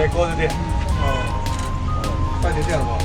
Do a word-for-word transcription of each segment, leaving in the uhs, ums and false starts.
ꯀꯣ ꯑꯗꯨꯗꯤ꯫ ꯑꯥ꯫ ꯁ꯭ꯋꯥꯏꯗꯩ ꯊꯦꯡꯉꯕꯣ?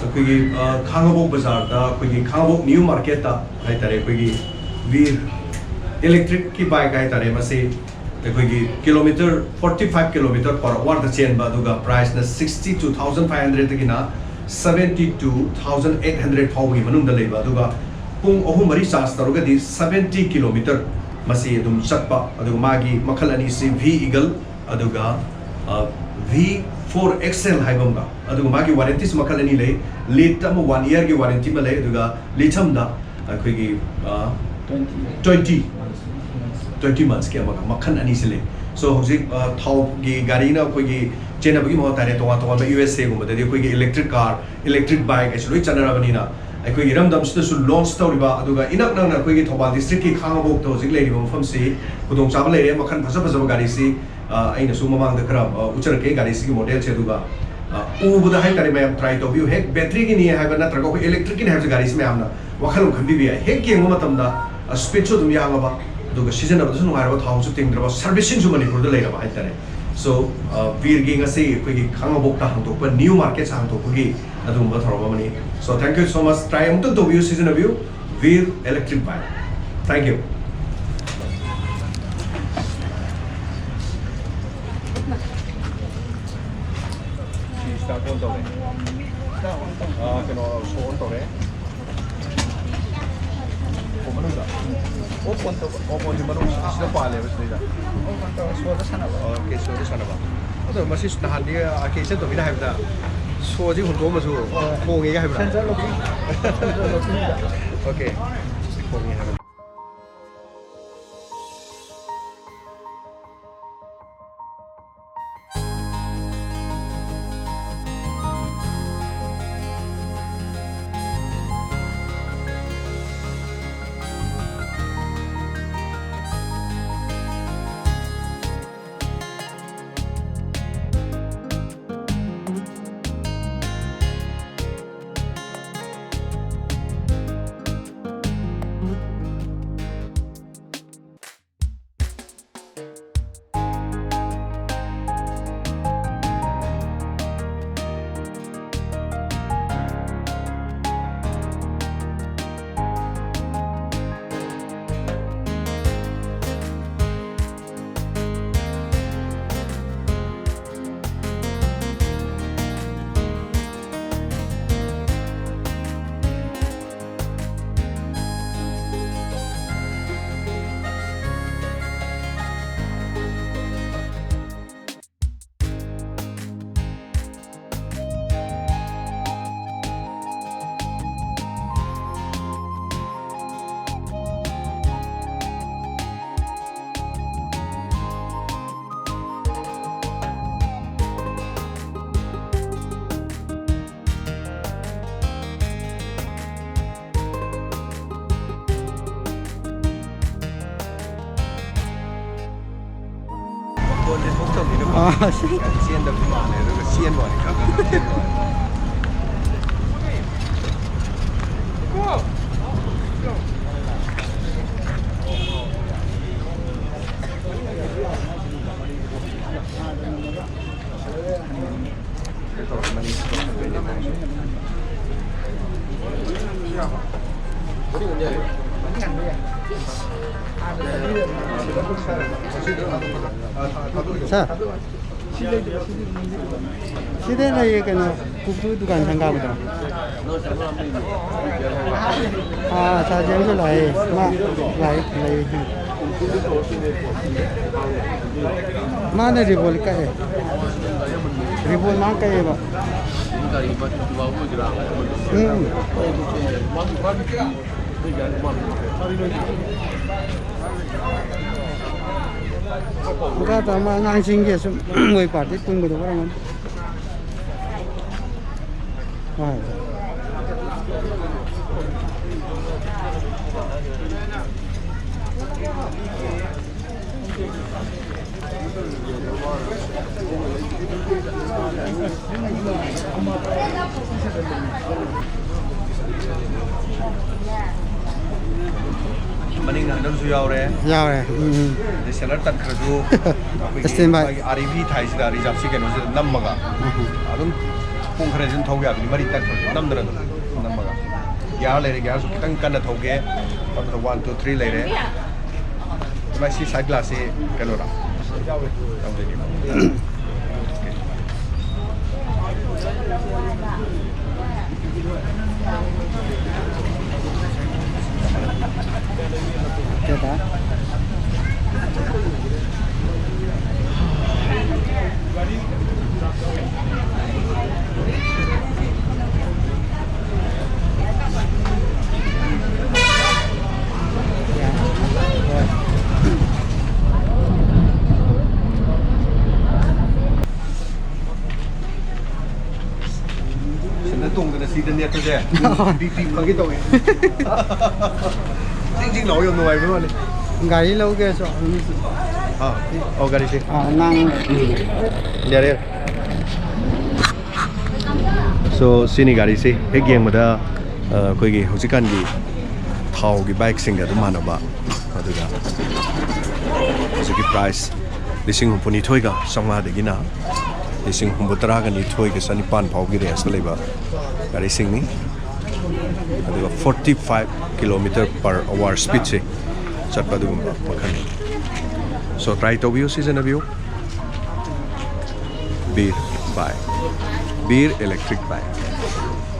ꯑꯩꯈꯣꯏꯒꯤ, ꯑ, ꯈꯥꯡꯉꯕꯣꯛ ꯕꯖꯥꯔꯗ, ꯑꯩꯈꯣꯏꯒꯤ ꯈꯥꯡꯉꯕꯣꯛ ꯅ꯭ꯌꯨ ꯃꯥꯔꯀꯦꯠꯇ ꯍꯥꯏꯇꯥꯔꯦ, ꯑꯩꯈꯣꯏꯒꯤ ꯕꯤꯔ ꯏꯂꯦꯛꯇ꯭ꯔꯤꯛꯀꯤ ꯕꯥꯏꯛ ꯍꯥꯏꯇꯥꯔꯦ, ꯃꯁꯤ ꯑꯩꯈꯣꯏꯒꯤ kilometre forty five kilometre per hourꯗ ꯆꯦꯟꯕ, ꯑꯗꯨꯒ priceꯅ sixty two thousand five hundredꯗꯒꯤꯅ seventy two thousand eight hundred ꯐꯥꯎꯕꯒꯤ ꯃꯅꯨꯡꯗ ꯂꯩꯕ, ꯑꯗꯨꯒ ꯄꯨꯡ ꯑꯍꯨꯝ ꯃꯔꯤ charge ꯇꯧꯔꯒꯗꯤ seventy kilometre ꯃꯁꯤ ꯑꯗꯨꯝ ꯆꯠꯄ꯫ ꯑꯗꯨꯒ ꯃꯥꯒꯤ ꯃꯈꯜ ꯑꯅꯤꯁꯤ V Eagle ꯑꯗꯨꯒ, ꯑ, V four X L ꯍꯥꯏꯕ ꯑꯃꯒ, ꯑꯗꯨꯒ ꯃꯥꯒꯤ warrantyꯁꯨ ꯃꯈꯜ ꯑꯅꯤ ꯂꯩ꯫ Lead ꯑꯃ one yearꯒꯤ warranty ꯑꯃ ꯂꯩ, ꯑꯗꯨꯒ ꯂꯤꯊꯝꯗ ꯑꯩꯈꯣꯏꯒꯤ, ꯑ, twenty months꯫ Twenty monthsꯀꯤ ꯑꯃꯒ ꯃꯈꯜ ꯑꯅꯤꯁꯤ ꯂꯩ꯫ So ꯍꯧꯖꯤꯛ, ꯑ, ꯊꯥꯎꯒꯤ ꯒꯥꯔꯤꯅ ꯑꯩꯈꯣꯏꯒꯤ ꯆꯦꯟꯅꯕꯒꯤ ꯃꯑꯣꯡ ꯍꯥꯏꯇꯥꯔꯦ, ꯇꯣꯉꯥꯟ ꯇꯣꯉꯥꯟꯕ U S Aꯒꯨꯝꯕꯗꯗꯤ ꯑꯩꯈꯣꯏꯒꯤ electric car, electric bike ꯍꯥꯏꯁꯨ ꯂꯣꯏ ꯆꯠꯅꯔꯕꯅꯤꯅ, ꯑꯩꯈꯣꯏꯒꯤ ꯏꯔꯝꯗꯝꯁꯤꯗꯁꯨ launch ꯇꯧꯔꯤꯕ, ꯑꯗꯨꯒ ꯏꯅꯛ ꯅꯛꯅ ꯑꯩꯈꯣꯏꯒꯤ ꯊꯧꯕꯥꯜ districtꯀꯤ ꯈꯥꯡꯉꯕꯣꯛꯇ ꯍꯧꯖꯤꯛ ꯂꯩꯔꯤꯕ ꯃꯐꯝꯁꯤ ꯈꯨꯗꯣꯡꯆꯥꯕ ꯂꯩꯔꯦ꯫ ꯃꯈꯜ ꯐꯖ ꯐꯖꯕ ꯒꯥꯔꯤꯁꯤ, ꯑ, ꯑꯩꯅꯁꯨ ꯃꯃꯥꯡꯗ ꯈꯔ, ꯑ, ꯎꯠꯆꯔꯛꯀꯦ ꯒꯥꯔꯤꯁꯤꯒꯤ modelꯁꯦ꯫ ꯑꯗꯨꯒ, ꯑ, ꯎꯕꯗ ꯍꯥꯏꯇꯥꯔꯦ, ꯃꯌꯥꯝ try ꯇꯧꯕꯤꯌꯨ꯫ ꯍꯦꯛ batteryꯒꯤꯅꯤ ꯍꯥꯏꯕ ꯅꯠꯇ꯭ꯔꯒ ꯑꯩꯈꯣꯏ electricꯀꯤꯅꯤ ꯍꯥꯏꯕꯁꯦ ꯒꯥꯔꯤꯁꯤ ꯃꯌꯥꯝꯅ ꯋꯥꯈꯜ ꯑꯃ ꯈꯟꯕꯤꯕ ꯌꯥꯏ꯫ ꯍꯦꯛ ꯌꯦꯡꯕ ꯃꯇꯝꯗ, ꯑ, speedꯁꯨ ꯑꯗꯨꯝ ꯌꯥꯡꯉꯕ, ꯑꯗꯨꯒ ꯁꯤꯖꯤꯟꯅꯕꯗꯁꯨ ꯅꯨꯡꯉꯥꯏꯔꯕ, ꯊꯥꯎꯁꯨ ꯇꯤꯡꯗ꯭ꯔꯕ, servicingꯁꯨ ꯃꯅꯤꯄꯨꯔꯗ ꯂꯩꯔꯕ ꯍꯥꯏꯇꯥꯔꯦ꯫ So, ꯑ, ꯕꯤꯔꯒꯤ ꯉꯁꯤ ꯑꯩꯈꯣꯏꯒꯤ ꯈꯥꯡꯉꯕꯣꯛꯇ ꯍꯥꯡꯗꯣꯛꯄ, new marketꯁ ꯍꯥꯡꯗꯣꯛꯄꯒꯤ ꯑꯗꯨꯒꯨꯝꯕ ꯊꯧꯔꯝ ꯑꯃꯅꯤ꯫ So, thank you so much꯫ Try ꯑꯃꯨꯛꯇꯪ ꯇꯧꯕꯤꯌꯨ, ꯁꯤꯖꯤꯟꯅꯕꯤꯌꯨ꯫ ꯕꯤꯔ electric bike꯫ Thank you꯫ ꯁꯤ start on ꯇꯧꯔꯦ꯫ ꯑꯥ, ꯀꯩꯅꯣ, show on ꯇꯧꯔꯦ꯫ ꯑꯣ, ꯃꯅꯨꯡꯗ? ꯑꯣꯐ ꯑꯣꯟ ꯇꯧꯕ꯫ ꯑꯣꯐ ꯑꯣꯟꯗꯤ ꯃꯅꯨꯡ ꯑꯁꯤꯗ ꯄꯥꯜꯂꯦꯕ, ꯁꯤꯗꯩꯗ꯫ ꯑꯣꯐ ꯑꯣꯟ ꯇꯧꯔ ꯁꯣꯗ ꯁꯥꯟꯅꯕ꯫ ꯑꯣꯀꯦ, ꯁꯣꯗ ꯁꯥꯟꯅꯕ꯫ ꯑꯗꯣ ꯃꯁꯤ ꯅꯍꯥꯟꯗꯤ, ꯑꯥꯔ ꯀꯦ ꯏꯆꯟ ꯇꯣꯝꯕꯤꯅ ꯍꯥꯏꯕꯗ ꯁꯣꯁꯤ ꯍꯨꯟꯗꯣꯛꯑꯝꯃꯁꯨ ꯍꯣꯏ꯫ ꯈꯣꯡꯉꯦꯒ ꯍꯥꯏꯕ꯭ꯔꯥ? Central locking꯫ Central lockingꯗ꯫ ꯑꯣꯀꯦ꯫ ꯈꯣꯡꯉꯦ ꯍꯥꯏꯕ꯫ ꯃꯈꯣꯟꯁꯦ ꯊꯣꯛꯇꯕꯅꯤꯅꯀꯣ꯫ ꯑꯥ꯫ ꯆꯦꯟꯗꯕꯗꯤ ꯃꯥꯜꯂꯦ, ꯑꯗꯨꯒ ꯆꯦꯟꯕ ꯋꯥꯅꯤ, ꯈꯪ ꯈꯪ ꯆꯦꯟꯕ ꯋꯥꯅꯤ꯫ ꯁꯥꯔ, ꯁꯤꯗ ꯂꯩꯌꯦ ꯀꯩꯅꯣ, ꯀꯨꯀꯨ ꯗꯨꯀꯥꯟ ꯁꯪꯒꯥꯕꯗꯣ꯫ ꯑꯥ, ꯁꯥꯔ ꯖꯦꯝꯁꯁꯨ ꯂꯥꯛꯑꯦ꯫ ꯃꯥ ꯂꯥꯛꯑꯦ, ꯂꯩꯌꯦ꯫ ꯃꯥꯅ ꯔꯤꯕꯣꯜ ꯀꯛꯑꯦ꯫ ꯔꯤꯕꯣꯜ ꯃꯥꯅ ꯀꯛꯑꯦꯕ꯫ ꯎꯝ꯫ ꯃꯈꯥ ꯇꯥꯅ ꯑꯉꯥꯡꯁꯤꯡꯒꯤ ꯁꯨꯝ ꯃꯣꯏ ꯄꯥꯔꯇꯤ ꯄꯨꯟꯕꯗꯣ ꯑꯣꯏꯔꯝꯒꯅꯤ꯫ ꯍꯣꯏ꯫ ꯃꯅꯤꯡ ꯍꯟꯗꯕꯁꯨ ꯌꯥꯎꯔꯦ꯫ ꯌꯥꯎꯔꯦ꯫ ꯎꯝ, ꯎꯝ꯫ ꯑꯗꯩ ꯁꯦꯂꯔ ꯇꯠꯈ꯭ꯔꯁꯨ ꯑꯩꯈꯣꯏꯒꯤ ꯁ꯭ꯇꯦꯟ ꯕꯥꯏ꯫ ꯃꯥꯒꯤ ꯑꯥꯔ ꯏ ꯚꯤ ꯊꯥꯏꯁꯤꯗ, ꯔꯤꯖꯥꯔꯚꯁꯤ ꯀꯩꯅꯣꯁꯤꯗ ꯅꯝꯃꯒ ꯎꯝ, ꯎꯝ꯫ ꯑꯗꯨꯝ ꯄꯨꯡ ꯈꯔꯗꯤ ꯑꯗꯨꯝ ꯊꯧꯕ ꯌꯥꯕꯅꯤ, ꯃꯔꯤ ꯇꯠꯈ꯭ꯔꯁꯨ ꯅꯝꯗꯅ ꯑꯗꯨꯝ ꯅꯝꯃꯒ꯫ ꯒꯤꯌꯥꯔ ꯂꯩꯔꯦ, ꯒꯤꯌꯥꯔꯁꯨ ꯈꯤꯇꯪ ꯀꯟꯅ ꯊꯧꯒꯦ꯫ ꯑꯗꯨꯗ ꯋꯥꯟ, ꯇꯨ, ꯊ꯭ꯔꯤ ꯂꯩꯔꯦ꯫ ꯚꯥꯏ, ꯁꯤ ꯁꯥꯏꯠ ꯒ꯭ꯂꯥꯁꯁꯤ ꯀꯩꯅꯣꯔꯥ? ꯌꯥꯎꯗꯣꯏꯅꯦꯕ꯫ ꯁꯤꯗ ꯇꯣꯡꯗꯅ ꯁꯤꯗ ꯅꯦꯠꯄꯁꯦ ꯕꯤ ꯄꯤ ꯐꯒꯦ ꯇꯧꯋꯦ꯫ ꯆꯤꯡ ꯆꯤꯡ ꯂꯥꯎ, ꯌꯥꯝ ꯅꯨꯡꯉꯥꯏꯕ ꯋꯥꯅꯤ꯫ ꯒꯥꯔꯤ ꯂꯧꯒꯦꯁꯨ꯫ ꯑꯥ, ꯑꯣ, ꯒꯥꯔꯤꯁꯦ꯫ ꯑꯥ, ꯅꯪ꯫ ꯌꯥꯔꯦ, ꯌꯥꯔꯦ꯫ So, ꯁꯤꯅꯤ ꯒꯥꯔꯤꯁꯤ ꯍꯦꯛ ꯌꯦꯡꯕꯗ, ꯑ, ꯑꯩꯈꯣꯏꯒꯤ ꯍꯧꯖꯤꯛꯀꯥꯟꯒꯤ ꯊꯥꯎꯒꯤ ꯕꯥꯏꯛꯁꯤꯡꯒ ꯑꯗꯨꯝ ꯃꯥꯟꯅꯕ꯫ ꯑꯗꯨꯒ ꯍꯧꯖꯤꯛꯀꯤ ꯄ꯭ꯔꯥꯏꯁ ꯂꯤꯁꯤꯡ ꯍꯨꯝꯐꯨꯅꯤꯊꯣꯏꯒ ꯆꯥꯝꯃꯉꯥꯗꯒꯤꯅ ꯂꯤꯁꯤꯡ ꯍꯨꯝꯐꯨꯇꯔꯥꯒ ꯅꯤꯊꯣꯏꯒ ꯆꯅꯤꯄꯥꯟ ꯐꯥꯎꯒꯤ ꯔꯦꯟꯖꯇ ꯂꯩꯕ ꯒꯥꯔꯤꯁꯤꯡꯅꯤ꯫ ꯑꯗꯨꯒ forty five kilometer per hour speedꯁꯦ ꯆꯠꯄ ꯑꯗꯨꯒꯨꯝꯕ ꯃꯈꯜꯅꯤ꯫ So, try ꯇꯧꯕꯤꯌꯨ, ꯁꯤꯖꯤꯟꯅꯕꯤꯌꯨ꯫ Beer bike. Beer electric bike.